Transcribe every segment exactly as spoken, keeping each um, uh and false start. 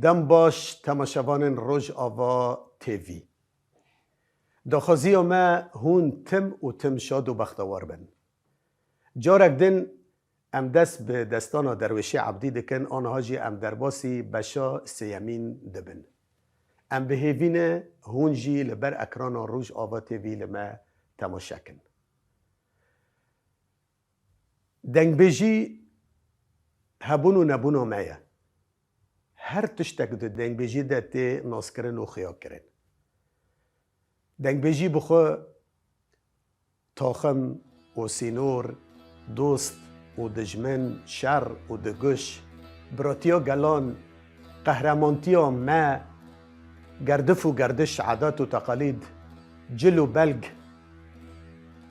Dem baş temaşevanên Rojava T V. Daxwaziya me hûn tim û tim şad û bextewar bin. Carek din em dest bi destana Derwêşê Ebdî dikin, aniha jî em derbasî beşa sêyemîn dibin. Em bi hêvî ne hûn jî li ber ekrana Rojava T V li me temaşe kin. Dengbêjî hebûn û nebûna me ye. Her tiştek di dengbêjî de tê naskirin û xuyakirin. Dengbêjî bi xwe taxim û sînor, dost û dijmin, şer û diguş, biratiya gelan, qehremantiya me, gerdif û gerdiş, edat û teqalîd, cil û belg,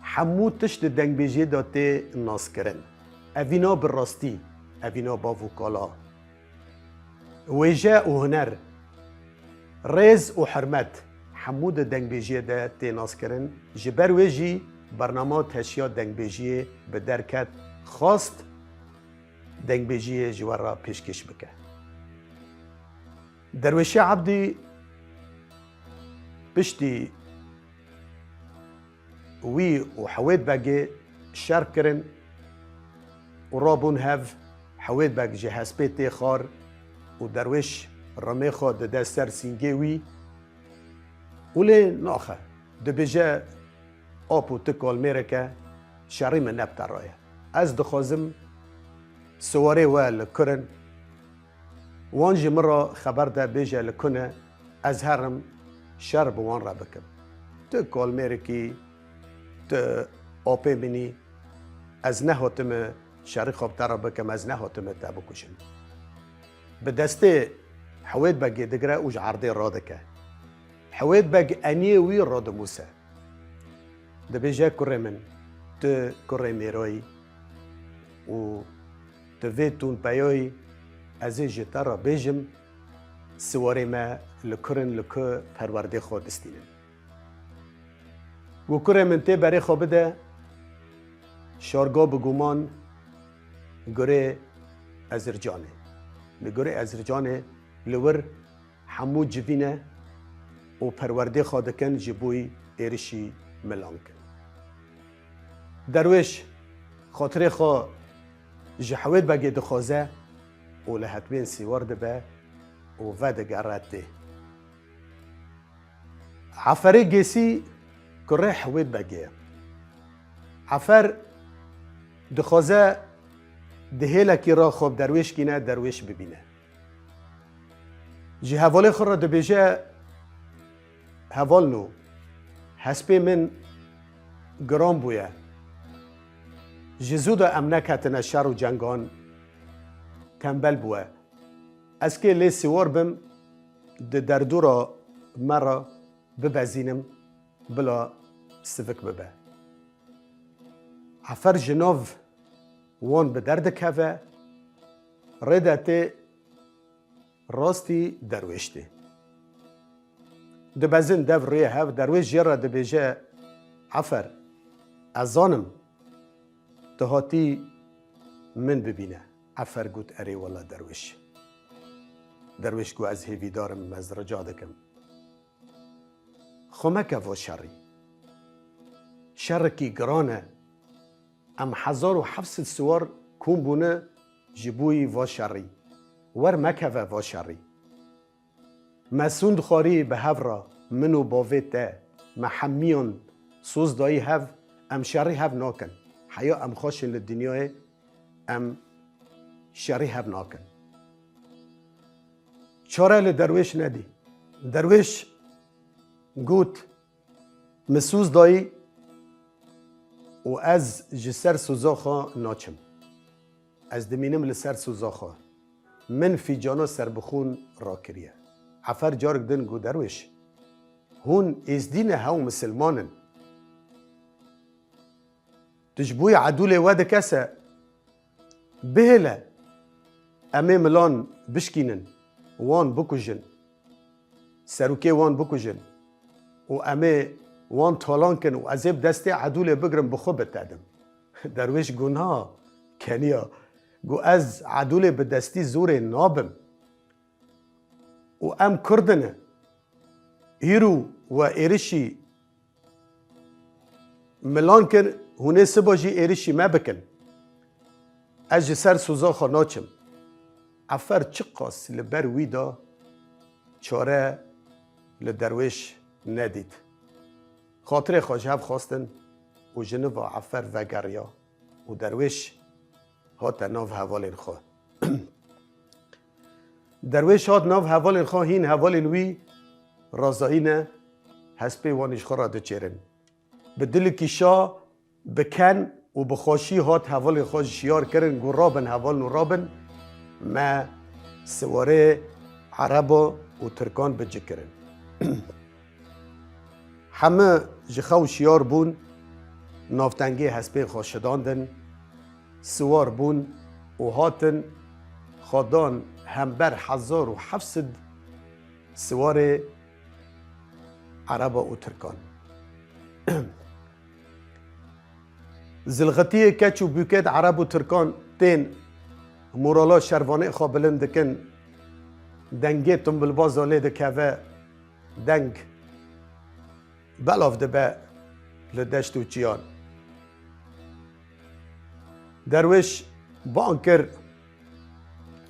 hemû tişt di dengbêjiyê de tê naskirin. Evîna bi rastî, evîna bav û kala, wêje û huner, rêz û hurmet, hemû di dengbêjiyê de tê naskirin. Ji ber wê jî bernama teşiya dengbêjiyê bi derket, xwast dengbêjiyê ji we re pêşkêş bike. Derwêşê Ebdî piştî wî û Hewêt Begê şer kirin û rabûn hev. Hewêt Beg ji hespê tê xar û Derwêş rimê xwe dide ser sîngê wî û lê naxe. Dibêje, "Apo, tu kalmêrek e, şerî min ne bi te re ye. Ez dixwazim siwarê we li ku in. Wan ji min re xeber de, bêje li ku ne, ez herim şer bi wan re bikim. Tu kalmêrek î, tu apê min î, ez nehatime şerî xwe bi te re bikim, ez nehatime te bikujim." Bi destê Hewêt Begê digire û ji erdê radike. Hewêt Beg eniyê wî radimûse. Dibêje, "Kurê min, tu kurê mêro yî û tu vê tûnpeya yî, ez ê ji te re bêjim, siwarê me li ku in, li ku perwerdê xwe distînin." Û, "Kurê min, tê berê xwe bide şarga bi guman Gurê Ezircanê. Li Gurê Ezircanê li wir hemû civîne û perwerdê xwe dikin, ji bo êrişî milan kin." Derwêş xatirê xwe ji Hewêt Begê dixwaze û li hetmên sîwar dibe û vedigere tê. Eferê Gêsî kurê Hewêt Begê ye. Efer dixwaze di hêlekî re xwe bi Derwêş kîne, Derwêş bibîne. Ji hevalê xwe re dibêje, "Hevalno, hespê min giran bûye. Ji zû de em neketine şer û cengan, tembel bûye. Ez kê lê siwar bim, di derdora me re bibezînim, bila sivik bibe." Efer ji nav wan bi derdikeve, rê de tê rastî Derwêş tê. Dibezin dev rûyê hev, Derwêş jê re dibêje, "Efer, ez zanim tu hatî min bibîne." Efer got, "Erê wela Derwêş." Derwêş got, "Ez hêvîdar im, ez rica dikim. Xwe meke va şerî. Şerekî giran e. Em hezar û heft sed siwar kom bûne ji bo yî va şerî. Wer mekeve va şerî. Me sûnd xwarî bi hev re, min û bavê te, me hemiyan soz dayî hev, em şerî hev nakin. Heya em xweş in li dinyayê, em şerî hev nakin." Çare li Derwêş nedî. Derwêş got, "Min soz dayî û ez ji ser soza xwe naçim. Ez dimînim li ser soza xwe. Min fîcana serbixûn rakiriye." Efer carek din got, "Derwêş, hûn êzdî ne, hew misilman in. Tu ji bo yê edûlê we dike se, bihêle, em ê milan bişkînin, wan bikujin, serokê wan bikujin û em ê wan talan kin û ez ê bi destê edûlê bigirim, bi xwe bitedim." Derwêş got, "Na, keniya, got, ez edûlê bi destî zorê nabim. û em Kurd in. Hîrû we êrişî milan kir, hûn ê siba jî êrişî me bikin. Ez ji ser soza xwe naçim. Efer çiqas li ber wî da, çare li Derwêş nedît. Xatirê xwe ji hev xwestin û ji niva Efer vegeriya û Derwêş hate nav hevalên xwe. Derwêş hat nav hevalên xwe, hîn hevalên wî razayî ne, hespê wan ji xwe re diçêrin. Bi dilekî şa, bi ken û bi xweşî hat hevalên xwe şiyar kirin, got, "Rabin hevalin û rabin, me siwarê Ereba û Tirkan bi ci kirin." Heme ji xew şiyar bûn, navtengê hespên xwe şidandin, siwar bûn û hatin xwe dan hember hezar û heft sed siwarê Ereba û Tirkan. Zilxitiyê keç û bûket Ereb û Tirkan tên, morala şervanê xwe bilind dikin, dengê tumbilbaza lê dikeve, deng belav dibe li deşt û çiyan. Derwêş bang kir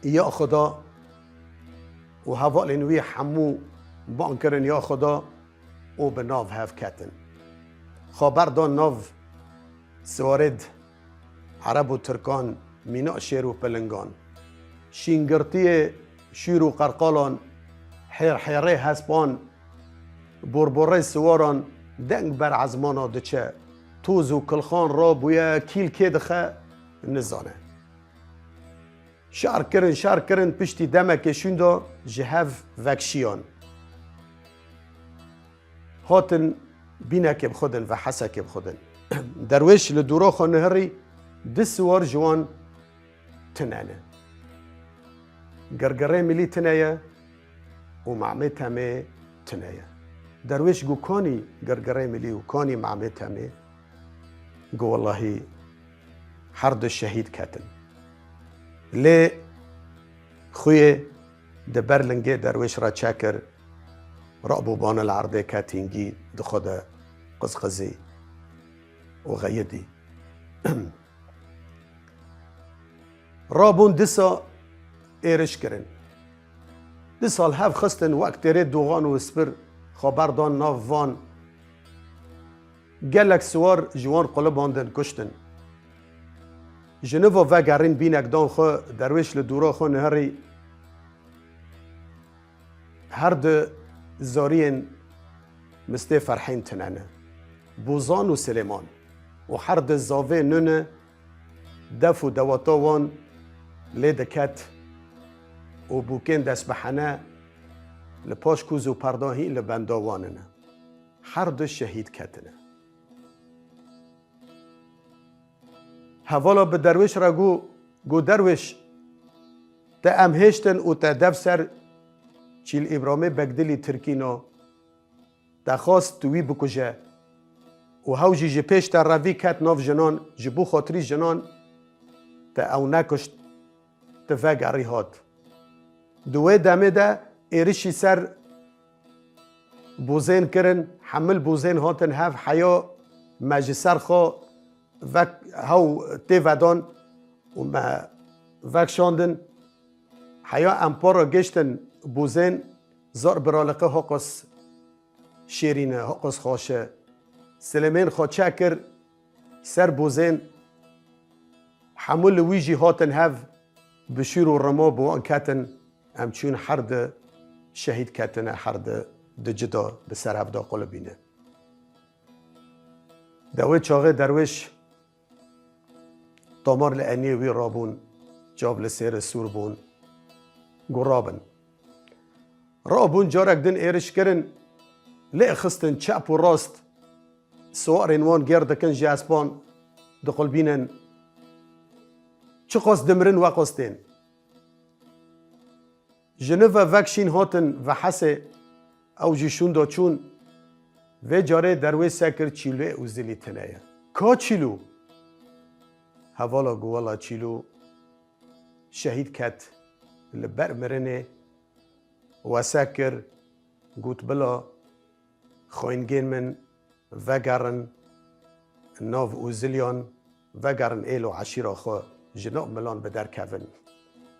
ya Xuda û hevalên wî hemû bang kirin ya Xuda û bi nav hev ketin. Xwe berdan nav siwarêd Ereb û Tirkan, mîna şêr û pilingan. Şîngirtiyê şîr û qerqalan, hêrhêrê hespan, borborê siwaran deng ber ezmana diçe. Toz û kilxan rabûye, kîl kê dixe, nizane. Şer kirin, şer kirin, piştî demekê şûnda ji hev vekşiyan. Hatin bînekê bixwedin ve hesekê bixwedin. Derwêş li dûra xwe nihirî, du siwar ji wan tune ne. Girgirê Milî tune ye û Mamê Temê tune ye. Derwêş got, "Kanî Girgirê Milî û kanî Mamê Temê?" Got, "Wellahî her du şehîd ketin." Lê xuyê di ber lingê Derwêş re çekir, rabû bana li erdê ket hîngî di xwe de qizqizî û xeyidî. Rabûn disa êriş kirin. Disa li hev xistin wek têrê doxan û spir xwe berdan nav van. Gelek siwar ji wan qulibandin, kuştin. Ji niva vegerîn bînek dan xwe, Derwêş li dûra xwe nihirî. Her du zariyên Mistê Ferhîn tune ne. Bozan û Silêman. Û her du zavê nûne def û dewata wan lê diket û bûkên destbihene li paş kûz û perda hîn li benda wan ine. Her du şehîd ketine. Hevala bi Derwêş re got, got, "Derwêş, te em hêştin û te dev ser Çîl Îbramê Begdilî Tirkî na, te xwest tu wî bikuje û hew jî ji pêş te revî ket nav jinan, ji bo xatirî jinan te ew nekuşt, tu vegerî hat." Di wê demê de êrişî ser bûzên kirin, hemil bûzên hatin hev, heya me ji ser xwe vek hew tê vedan û me vekşandin. Heya em para gêştin bûzên, zar biraliqe hoqas şêrîn e, hoqas xweş e. Silêmên xwe çekir ser bûzên, hemû li wî jî hatin hev, bi şîr û rima bi wan ketin, em çûn her du şehîd ketine, her du di cida bi ser hev de qulibîne. Di wê çaxê Derwêş tomar li eniyê wî rabûn, çav li sêrê sûr bûn, got, "Rabin." Rabûn, carek din êriş kirin, lê xistin çep û rast, siwarên wan gêr dikin ji espan, diqulbînin. Çiqas dimirin, weqas tên. Ji nive vekşîn hatin ve hesê, ew jî şûnda çûn. Vê carê Derwêş sekir Çîlû û Zilî tune ye. Ka Çîlû? Hevala got, "Wela Çîlû şehîd ket li ber mirinê, wese kir, got, bila xwîngên min vegerin nav ûziliyan, vegerin êl û eşîra xwe ji nav milan bi derkevin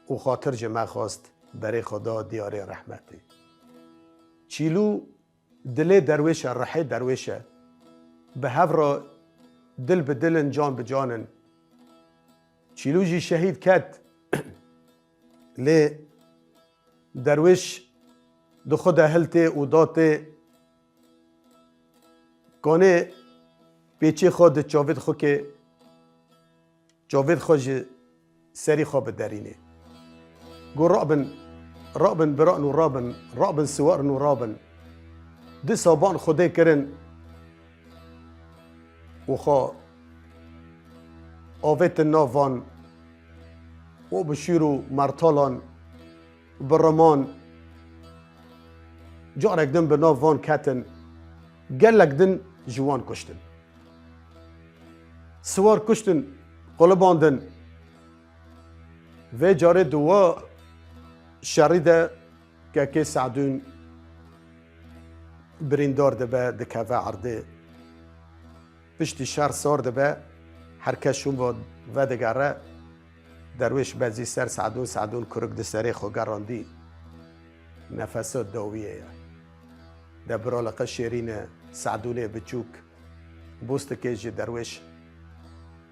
û xatir ji me xwest, berê xwe da diyarê rehmetê. Çîlû dilê derwêş e, rihê derwêş e. Bi hev re dil bi dil in, can bi can in. Çîlû jî şehîd ket. Lê derwêş di xwe de hiltê û datê, kanê pêçê xwe di çavê xwe kê, çavê xwe ji serî xwe biderînê. Got, rabin, rabin, biran û rabin, rabin, siwarin û rabin. Di saban Xwedê kirin û xwe avêtin nav van û bi şûr û mertalan, bi riman, carek din bi nav van ketin, gelek din ji wan kuştin. Siwar kuştin, qulibandin. Vê carê di wa şerî de kekê Se'dûn birîndar dibe, dikeve erdê. Piştî şer sar dibe, her kes şûn ve vedigere. Derwêş bezî ser Se'dûn, Se'dûn kurik di serê xwe gerandî. Nefesa dawiyê ye. De biraliqe şêrîne Se'dûnê biçûk, bostikê ji derwêş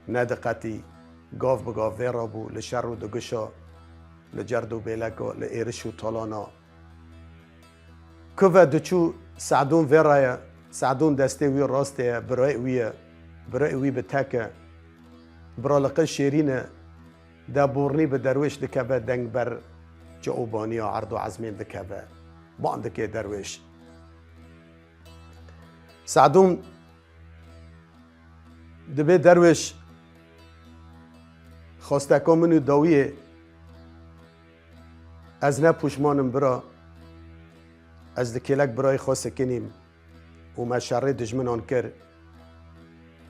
nediqetî, gav bi gav vê re bû, li şer û diguşa, li cerd û bêleka, li êriş û talana. Kuve diçû Se'dûn vê re ye, Se'dûn destê wî rastê ye, birayê wî ye, birayê wî bi tek e. Biraliqe şêrîn e, de bornî bi derwêş dikeve, deng ber çi û baniya erd û ezmên dikeve. Ban dike derwêş. Se'dûn dibê derwêş, xwesteka min û dawiyê, ez ne pûşman im bira, ez li kêlek birayê xwe sekinîm û me şerê dijminan kir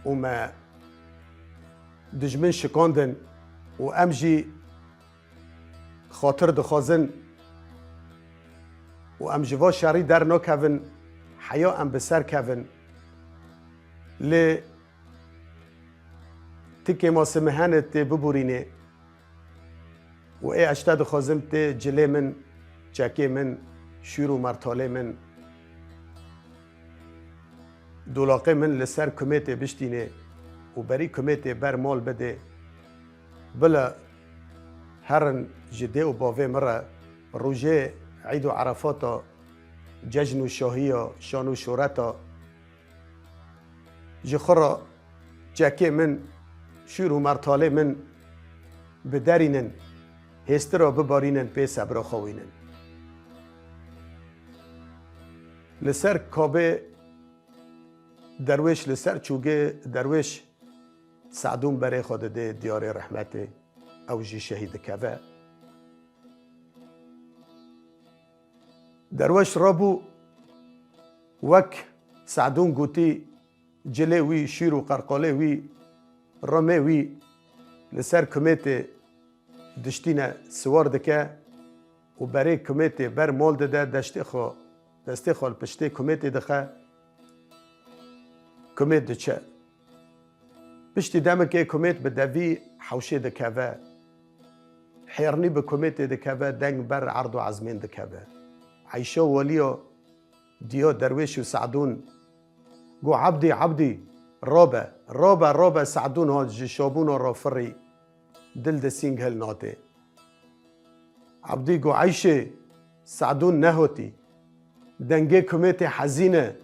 û me dijmin şikandin û em jî xatir dixwazin û em ji va şerî dernakevin, heya em bi ser kevin. Lê ti kêmasê min hene tê biborînê û ê eşte dixwazim tê cilê min, çekê min, şûr û mertalê min, dolaqê min li ser kumêtê biştînê û berî kumêtê ber mal bidê. Bila herin ji dê û bavê min re rojê Eîd û Erefata, cejn û şahiya, şan û şoreta, ji xwe re çekê min, şûr û mertalê min biderînin, hêstira bibarînin, pê sebra xwe wînin. Li ser kabê derwêş, li ser çûgê derwêş, Se'dûn berê xwe didê diyarê rehmetê, ew jî şehîd dikeve. Derwêş rabû, wek Se'dûn gotî, cilê wî, şîr û qerqalê wî, rimê wî li ser kumêtê diştîne siwar dike û berê kumêtê ber mal dide, deştê xwe, destê xwe li piştê kumêtê dixe, kumêt diçe. Piştî demekê kumêt bi devî hewşê dikeve. Hêrnî bi kumêtê dikeve, deng ber erd û ezmên dikeve. Eyşa Waliya diya derwêş û Se'dûn got, Ebdî, Ebdî, rabe, rabe, rabe, Se'dûn hat ji şabûna re firî, dil di sîng hil natê. Ebdî got, Eyşê, Se'dûn nehotî. Dengê kumêtê hezîn e.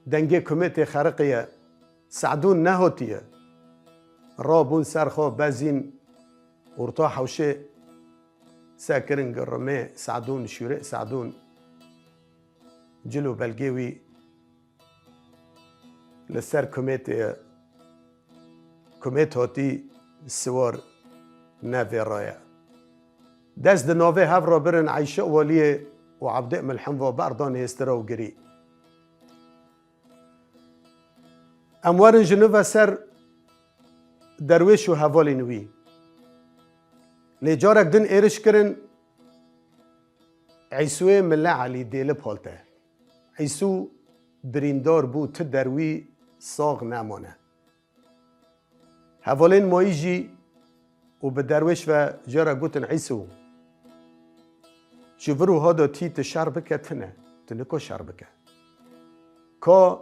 Dengê kumêtê xeriqiye. Se'dûn nehotiye. Rabûn ser xwe bezîn orta hewşê sekirin, rimê Se'dûn, şûrê Se'dûn, cil û belgê wî li ser kumêtê ye. Kumêt hatî siwar ne vê re ye. Dest di navê hev re birin Eyşe Waliyê û Ebdê Milhim ve berdan hêstira û girî. Em werin ji nû ve ser derwêş û hevalên wî. Lê carek din êriş kirin, Îsûyê Mile Elî Dêlip halte. Îsû birîndar bû, ti derwî sax nemane. Hevalên mayî jî û bi derwêş ve jê re gotin, Îsû, ji vir û hada tî tu şer bike tine, tu niko şer bike. Ka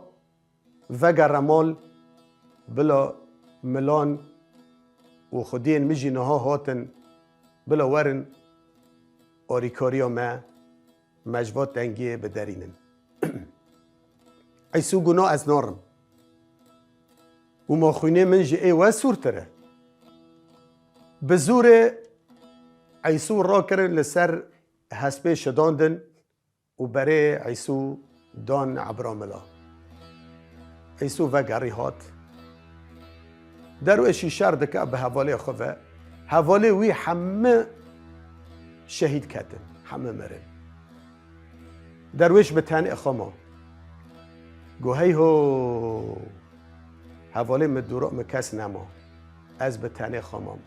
vegere mal, bila milan û xwediyên min jî niha hatin, bila werin arîkariya me, me ji va tengiyê biderînin. Îsû got, na ez narim. Û ma xwînê min ji ê we sûrtir e. Bi zûrê Îsû rakirin li ser hespê şidandin û berê Îsû dan Ebra Mila. Îsû vegerî hat. Derwêşî şer dike bi hevalê xwe ve. Hevalê wî heme şehîd ketin, heme mirin. Derwêş bi tenê xwe ma. Got, hey ho, hevalê min dûra min kes nema. Ez bi tenê xwe mam.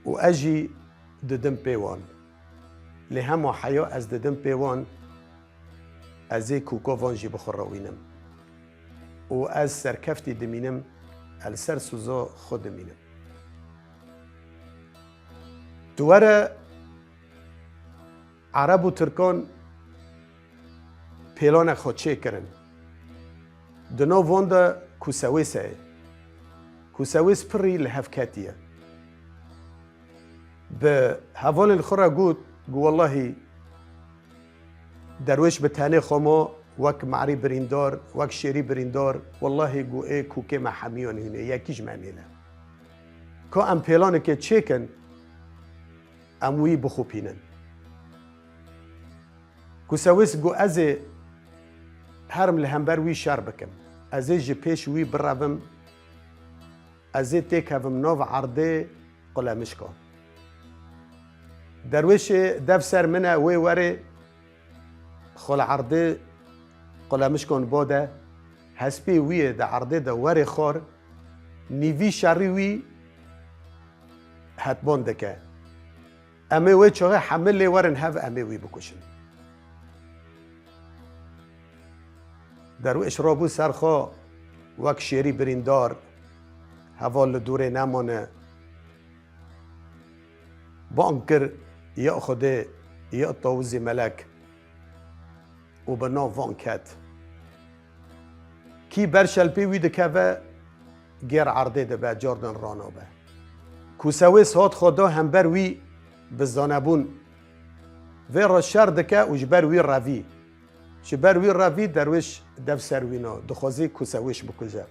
Û ez jî didim pê wan. Lê hema heya ez didim pê wan, ez ê kûka van jî bi xwe re wînim. Û ez serkeftî dimînim, ez li ser sûza xwe dimînim. Tu were Ereb û Tirkan pêlanek xwe çêkirin. Di nav wan de Kusewêse ye. Kusewês pirî li hev ketiye. Bi hevalên xwe re got, got, wellahî derwêş bi tenê xwe ma, wek merî birîndar, wek şêrî birîndar, wellahî got, ê kûkê me hemiyan hîn e, yekî ji me nêne. Ka em pêlanekê çêkin, em wî bixûpînin. Kusewês got, ez ê herim li hember wî şer bikim. Ez ê ji pêş wî birevim, ez ê têkevim nav erdê Qulemişkan. Derwêşê dev ser min e, wê werê xwe li erdê Qulemişkan bade, hespê wî yê di erdê de werê xwar, nîvî şerî wî hetban dike. Em ê wê çaxê hemî lê werin hev, em ê wî bikuşin. Derwêş rabû ser xwe wek şêrî birîndar, heval li dûrê nemane. Bang kir, ya Xwedê, ya Tawûzî Melek û bi nav van ket. Kî ber şelpê wî dikeve, gêr erdê dibe, cardan ranabe. Kusewês hat xwe da hember wî bi zanebûn. Vê re şer dike û ji ber wî revî. Ji ber wî revî derwêş dev ser wî na, dixwazî Kusewês bikuje.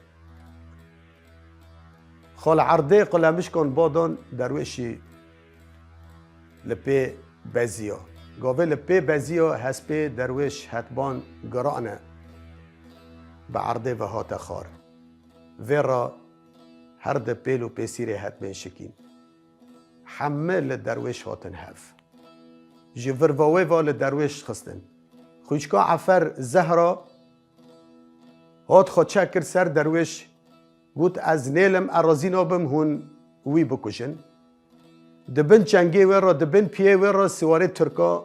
Xwe li erdê Qulemişkan badan derwêşî li pê beziya. Gavê li pê beziya hespê derwêş hetban girane. Bi erdê ve hate xwar. Vê re her di pêl û pêsîrê hetbên şikîn. Heme li derwêş hatin hev. Ji vir va wê va li derwêş xistin. Xwîçka Efer Zehra hat xwe çek kir ser derwêş, got, ez nêlim, ez razî nabim hûn wî bikujin. Di bin çengê wê re, di bin piyê wê re siwarê Tirka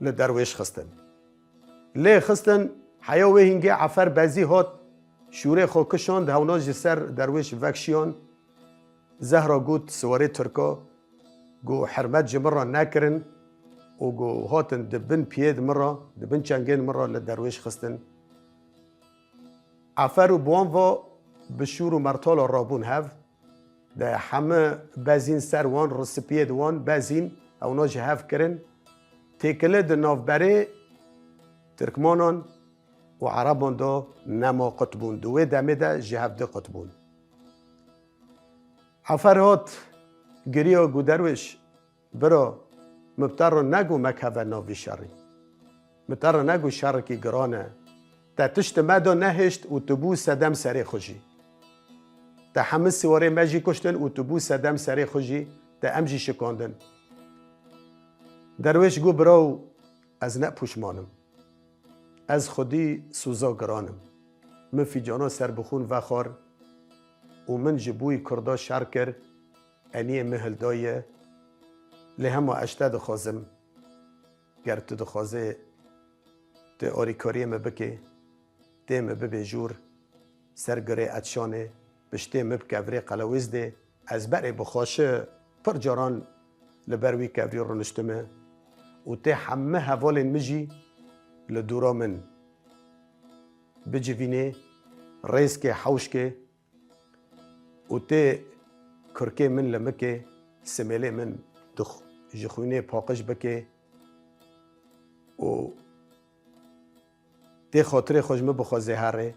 li derwêş xistin. Lê xistin, heya wê hingê Efer Bezî hat, şûrê xwe kişand, hewna ji ser derwêş vekşiyan. Zehra got, siwarê Tirka, got, hurmet ji min re nekirin û got, hatin di bin piyê di min re, di bin çengên min re li derwêş xistin. Efer û bi wan va bi şûr û mertala rabûn hev. De heme bezîn ser wan, risipiyê di wan bezîn, ewna ji hev kirin. Têkile di navberê Tirkmanan û Ereban de nema qut bûn. Di wê demê de ji hev di qut bûn. Efer hat giriya, got, derwêş, bira, min bi te re negot mekeve nav vî şerî. Min te re negot şerekî giran e. Te tişt di me de nehişt û tu bû sedem serê xwe jî. Te hemî siwarê me jî kuştin û tu bû sedem serê xwe jî, te em jî şikandin. Derwêş got, biraw, ez ne pûşman im. Ez xwedî sûza giran im. Min fîcana serbixûn vexwar û min ji bo wî Kurda şer kir, eniyê min hildaye. Lê hema ez ji te dixwazim, ger tu dixwazê tu arîkariyê min bikê, tê min bibê jûr, ser girê etşanê, piştê min bi kevirê qelewêz dê, ez berê bi xweşi pir caran li ber wî kevirî rûniştime û tê hemî hevalên min jî li dûra min bicivînê, rêzkê hewşkê û tê kurkê min limikê, simêlê min dix-, ji xwînê paqij bikê û tê xatirê xwe ji min bixwazê herê.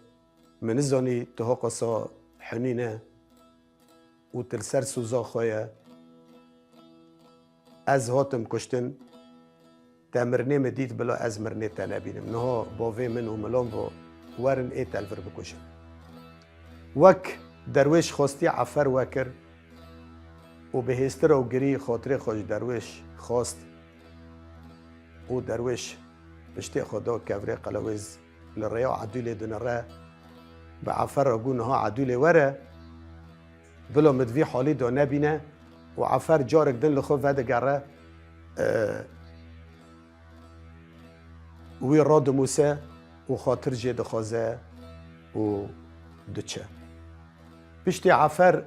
Min nizanî tu hoqasa henîn e û tu li ser soza xwe ye. Ez hatim kuştin, te mirinê min dît, bila ez mirinê te nebînim. Niha bavê min û milan bo werin ê te li vir bikujin. Wek derwêş xwestiya Efer we kir û bi hêstira û girî xatirê xwe ji derwêş xwest û derwêş piştê xwe da kevirê qelewêz li rêya Edûlê dinire. Bi Efer re got, niha Edûlê were, bila min di vî halî de nebîne û Efer carek din li xwe vedigere, e, wî radimûse û xatir jê dixwaze û diçe. Piştî Efer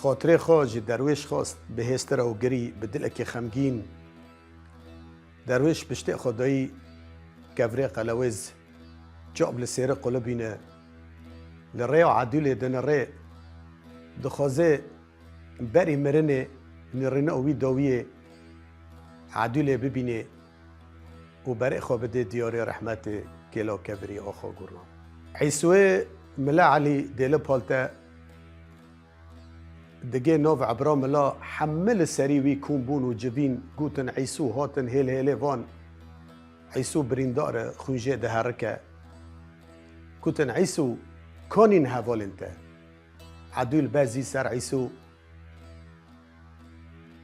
xatirê xwe ji derwêş xwest, bi hêstira û girî, bi dilekî xemgîn. Derwêş piştê xwe dayî kevirê qelewêz, çap li sêri qulibîne. Li rêya Edûlê dinire, dixwaze berî mirinê nirîna wî dawiyê Edûlê bibînê û berê xwe bidê diyarê rehmetê kêla kevirî axa Gurna. Îsûyê Mile Elî Dêli Palte digê nav ebra mila, hemî li serî wî kom bûn û civîn, gotin, Îsû, hatin hêl hêlê van, Îsû birîndar e, xwîn jê diherike. Gotin, Îsû, kanîn hevalên te? Edûl bezî ser Îsû.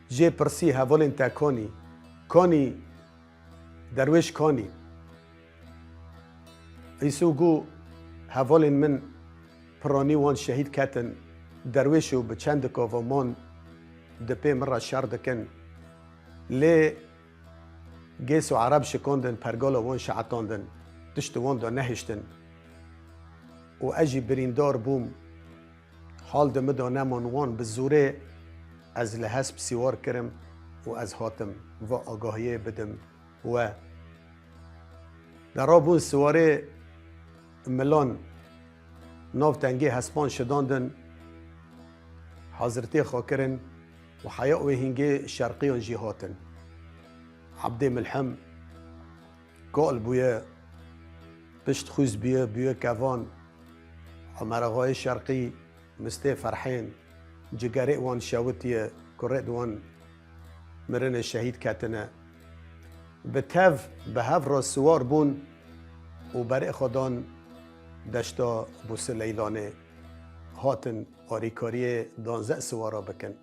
Jê pirsî, hevalên te kanî? Kanî derwêş kanî? Îsû got, hevalên min piranî wan şehîd ketin, derwêş û bi çendika ve man di pê min re şer dikin. Lê Gês û Ereb şikandin, pergala wan şeetandin, tişt wan de nehiştin û ez jî birîndar bûm. Hal di min de neman, wan bi zorê ez li hesp sîwar kirim û ez hatim va agahiyê bidim we. De rabûn siwarê milan nav tengê hespan şidandin, hazirtiyê xwe kirin û heya wê hîngê şerqiyan jî hatin. Ebdê Milhim kal bûye, pişt xwîz bûye, bûye kevan. Omer Axayê Şerqî, Mistê Ferhên, cigerê wan şewitiye, kurê di wan mirinê şehîd ketine. Bi tev, bi hev re siwar bûn û berê xwe dan deşta Bûsileylanê, hatin arîkariyê danzeh siwara bikin,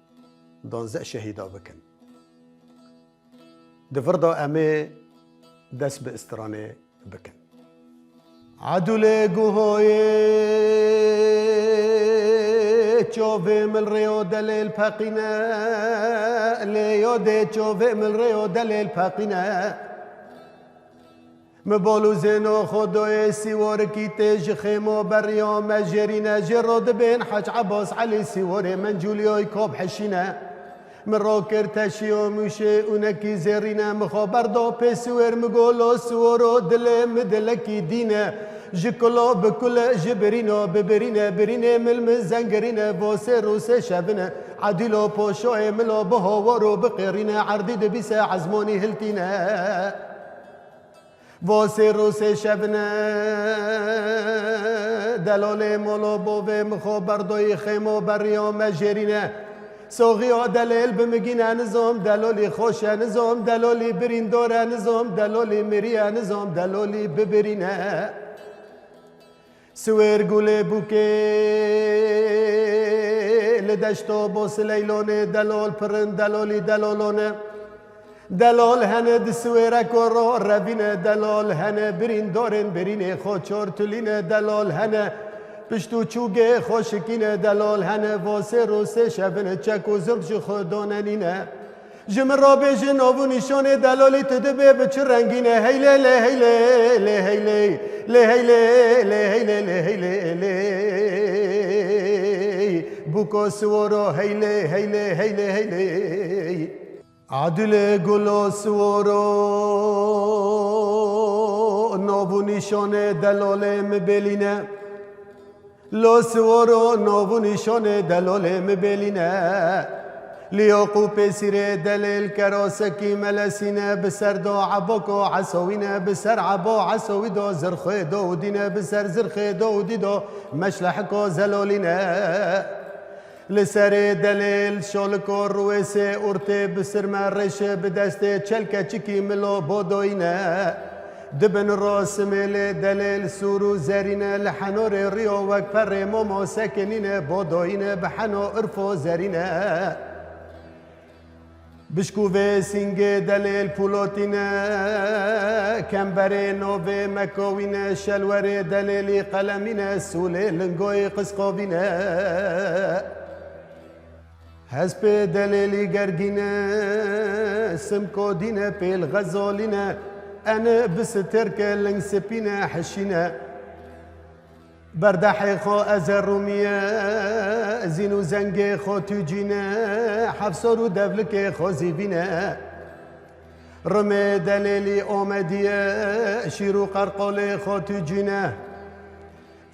danzeh şehîda bikin. Di vir de em ê dest bi istiranê bikin. Edûlê guhoyê çavê min rêyo delêl peqîne, lê yadê çavê min rêyo delêl peqîne. Mi bal û zêno xwe doyê sîwarikî tê ji xêmo beriya me jêrîne, jê re dibên Hec Ebas Elî sîwarê Mencûliyoy kab hişîne. Min rakir teşiyo mûşê û nekî zêrîne, min xwe berda pê siwêr, min go lo siwaro dilê min dilekî dîne. Ji kula bi kule, ji birîna bi birîne, birînê mil min zengirîne, vo sê rû sê şevine, edîlo poşoyê milo bi hawaro biqêrîne, erdî dibîse ezmonî hiltîne. Vo sê rû sê şevine, delolê molo bovê min xo berdoyî xêmo beriyo me jêrîne. Soxiya delêl bimigîne nizom delolî xoş e, nizom delolî birîndor e, nizom delolî mirî ye, nizom delolî bibirîne. Siwêr gulê bûkê li deşto bo sileylonê, delol pirin delolî delolone. Delol hene di siwêreko ro revîne, delol hene birîndorên birînê xo çor tulîne, delol hene pişt û çûgê xo şikîne, delol hene vo sê rû sê şevine çek û zirk ji xwe donenîne. Ji min re bêjin, nav û nîşanê delalî tu dibê bi çi rengî ne? Heylê lê heylê, lê heylê, lê heylê, lê heylê, lê heylê, lê. Buko siworo heylê, heylê, heylê, heylê. Adile gulo siworo, nav û nîşanê delalê mi bêlîne. Lo siworo, nav û nîşanê delolê mi bêlîne. Liyoq û pêsîrê delêl kerasekî melesîne, bi ser do eboko esowîne, bi ser ebo esowî do zirxê do û dîne, bi ser zirxê do û dî do meşlehiko zelolîne. Li serê delêl şoliko ruwêsê urtê bi sirme rêşe bi destê çelkeçikî milo bodoyîne. Di bin ro simêlê delêl sûr û zerîne, li henorê riyo wek perê momo sekinîne, bodoyîne bi heno irfo zerîne. Bişkûvê sîngê delêl pûlotîne, kemberê novê mekowîne, şelwerê delêlî qelemîne, sûlê lingoyê qisqovîne. Hespê delêlî gergîne, simko dîne pêl xezolîne, ene bi sitêrke ling sipîne, hişîne. Berdehê xo ez e rûmiye, zîn û zengê xo tûcîne, hefsor û devlikê xo zîvîne. Rimê delêlî omediye, şîr û qerqolê xo tûcîne.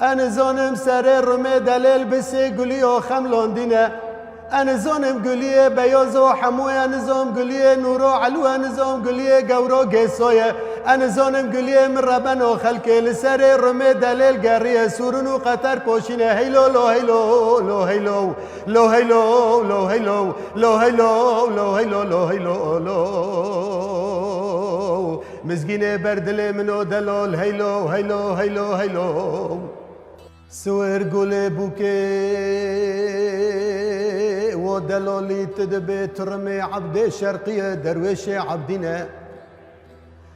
Ez nizanim serê rimê delêl bi sê guliyo xem landîne. Ez nizanim guliyê beyazo hemû ye, nizam guliyê nûro elû ye, nizam guliyê gewro gêso ye. Ez nizanim guliyê min rebeno xelkê li serê rimê delêl geriye, sûrin û qeter poşîne. Heylo lo heylo, lo heylo, lo heylo, lo heylo, lo heylo, lo heylo, lo heylo, lo. Mizgînê ber dilê min o delol, heylo, heylo, heylo, heylo. Siwir gulê bûkê, wo delolî tu dibê, tu rimê Ebdê Şerqî ye, derwêşê Ebdî ne.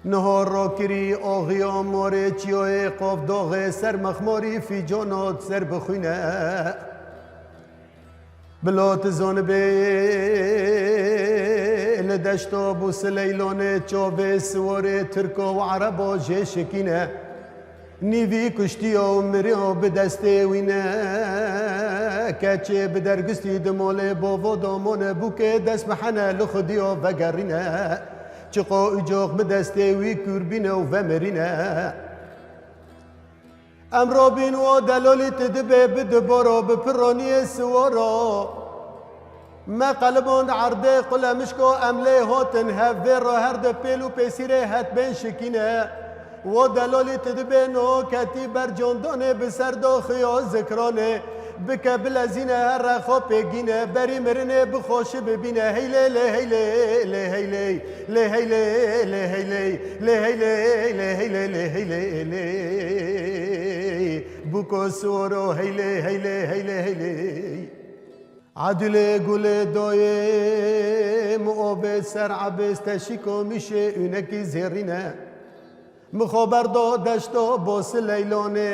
Niho rokirî oxiyo morê çiyoyê qof doxê ser mexmorî fîconot ser bixwîne. Bilo tu zonibê li deşto Bû Sileylonê çovê siworê Tirko û Erebo jê şikîne. Nîvî kuştiyo û miriyo bi destê wî ne. Keçê bi dergistî di molê bovo domone bûkê dest bihene li xudiyo vegerîne. Çiqo ucox bi destê wî kûrbîne û vemirîne. Emro bîn wo delolî tu dibê bi diboro bi pironiyê siworo. Me qeliband erdê qulemişko em lê hotin hev vê ro her di pêl û pêsîrê hetbên şikîne. Wo delolî tu dibê no ketî ber condonê bi ser doxiyo zikronê. Bike bilezîne here xo pêgîne berî mirinê bi xoşi bibîne. Heylê lê heylê lê heylê. Lê heylê, lê heylê, lê heylê, lê heylê, lê heylê, lê. Buko siworo heylê, heylê, heylê, heylê. Adilê gulê doyê mi ovê ser ebêz teşîko mişê ûnekî zêrîne. Mi xo berdo deşto Bosileylonê,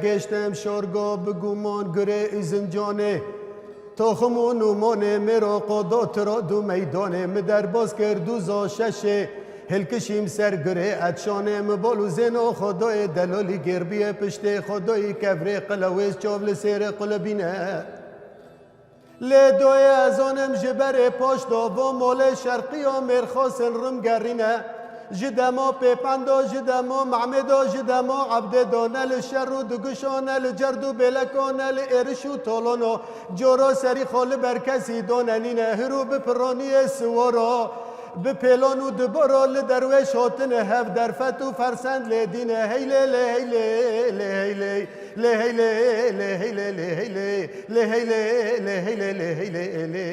gêştem şorgo bi guman gurê û zinconê. Toxim û nûmonê mêro qodo tiro du meydonê, mi derbas kir du zo şeşê, hilkişîm ser gurê etşonê, mi bol û zêno xodoyê delolî gêrbiye piştê xodoyî kevrê qilewêz çov li sêrê qulibîne. Lê doyê ez zonim ji berê poşt do bo molê şerqî yo mêrxosin rim gerîne. Ji demo pêpendo, ji demo Mehmêdo, ji demo Ebdêdo, ne li şer û digişo, ne li cerd û bêleko, ne li êriş û tolono, coro serî xo li ber kesî done nîne, hir û bi pironiyê siworo, bi pêlon û diboro li derwêş hotine hev derfet û fersend lê dîne, heylê lê heylê, lê heylê. Lê heylê, lê heylê, lê heylê, lê heylê, lê heylê, lê heylê, lê.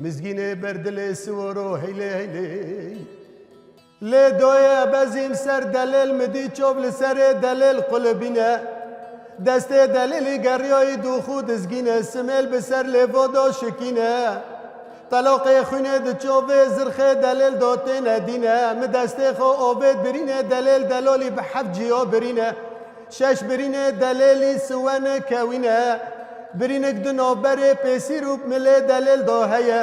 Mizgînê ber dilê siworo heylê, heylê. Lê doyê ebezîm ser delêl mi dî çov li serê delêl qulibîne. Destê delêlî geriyoyî dûxû dizgîne, simêl bi ser lêvo do şikîne. Teloqê xwînê di çovê zirxê delêl do têne dîne, mi destê xo ovêt birîne, delêl delolî bi heft ciyo birîne. Şeş birîne delêlî siwene kewîne. Birînik di navberê pêsîr û milê delêl de heye.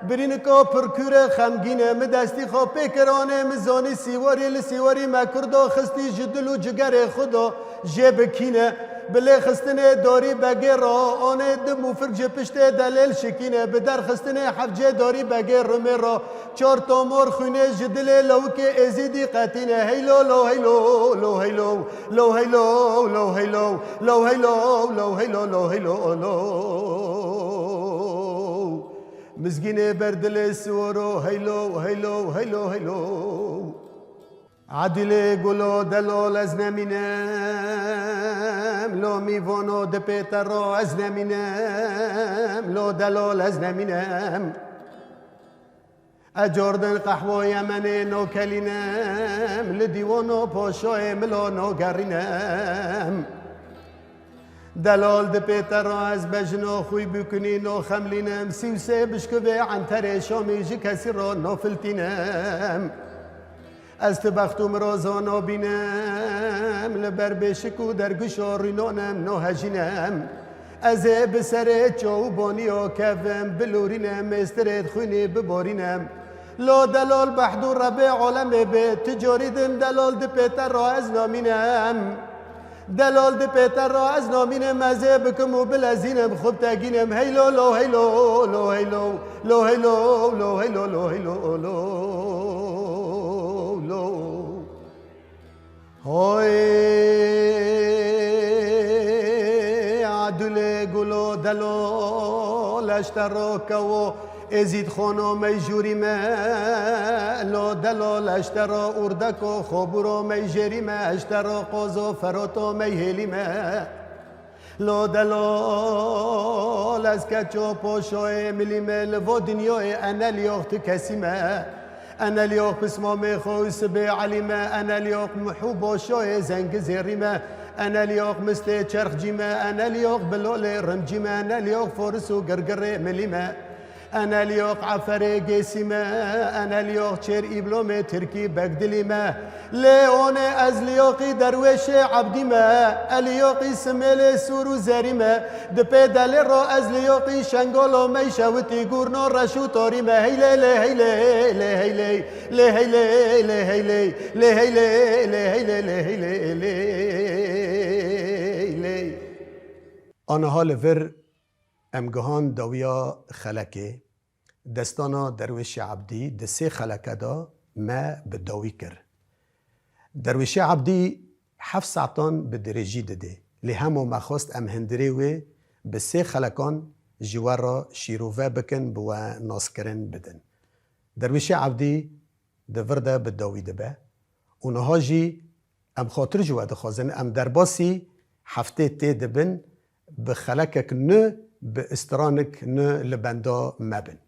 Birînika pirkûr e, xemgîn e. Min destî xwe pê kir anê, min zanî sîwarî, li sîwarî me Kurda xistî ji dil û cigerê xwe de jê bi kîn e. Bi lêxistinê darî begê re anê, di mûfik ji piştê delêl şikîne. Bi derxistinê hevcê darî begê rimê re çar tomor xwînê ji dilê lawikê Êzîdî qetîne. Heylo, lo, heylo, lo, heylo, lo, heylo, lo, heylo, lo, heylo, lo, heylo, lo, heylo, lo. Mizgînê ber dilê siwaro, heylo, heylo, heylo, heylo. Edîlê gulo delol ez nemînim, lo mîvono di pê te ro ez nemînim, lo delol ez nemînim. Ez cordin qehwo Yemenê no kelînim, li dîwono poşoyê milo no gerînim. Delol di pê te ro ez bejino xwî bikunî no xemlînim, sî û sê bişkivê enterê Şamî ji kesî ro no filtînim. Ez ti bext û mirozo no bînim, li ber bêşik û derguşo rînonim no hejînim. Ez ê bi serê ço û boniyo kevim, bilûrînim, mêstirê xwînî biborînim. Lo delol behd û rebê olemê bê, ti corî din delol di pê te ro ez namînim. Delol di pê te ro ez namînim, ez ê bikim û bilezînim, xwe bi te gînim. Heylo, lo, heylo, lo, heylo, lo, heylo, lo, heylo, lo, heylo, lo, lo. Hoy, Adulê gulo delo, leştero kewo, Êzîd xono mey jûrî me, lo delo leştero urdeko xoburo mey jêrî me, eştero qozo feroto mey hêlî me. Lo delol ez keço poşoyê milî me, li vo dinyoyê enel yox ti kesî me. Enel yox pismamê xo û sibê elî me, enel yox mihû boşoyê zengî zêrî me. Enel yox mistê çerxcî me, enel yox bilolê rimcî me, enel yox foris û girgirê milî me. Enel yox eferê gêsî me, enel yox çêr îblomê tirkî begdilî me. Lê onê ez liyoqî derwêşê ebdî me, eliyoqî simêlê sûr û zerî me. Di pê delê ro ez liyoqî şengolo mey şewitî gurno reş û torî me. Heylê lê heylê, lê heylê, lê heylê, lê heylê, lê heylê, lê heylê, lê heylê, lê heylê. Aniha li vir em gihan dawiya xelekê. Destana Derwêşê Ebdî di sê xeleke de me bi dawî kir. Derwêşê Ebdî heft saetan bi dirêjî didê. Lê hemo me xwest em hundirê wê bi sê xelekan ji we re şîrove bikin, bi we naskirin bidin. Derwêşê Ebdî di vir de bi dawî dibe û niha jî em xatir ji we dixwazin, em derbasî heftê tê dibin, bi xelekek nû, bi stranek nû li benda me bin.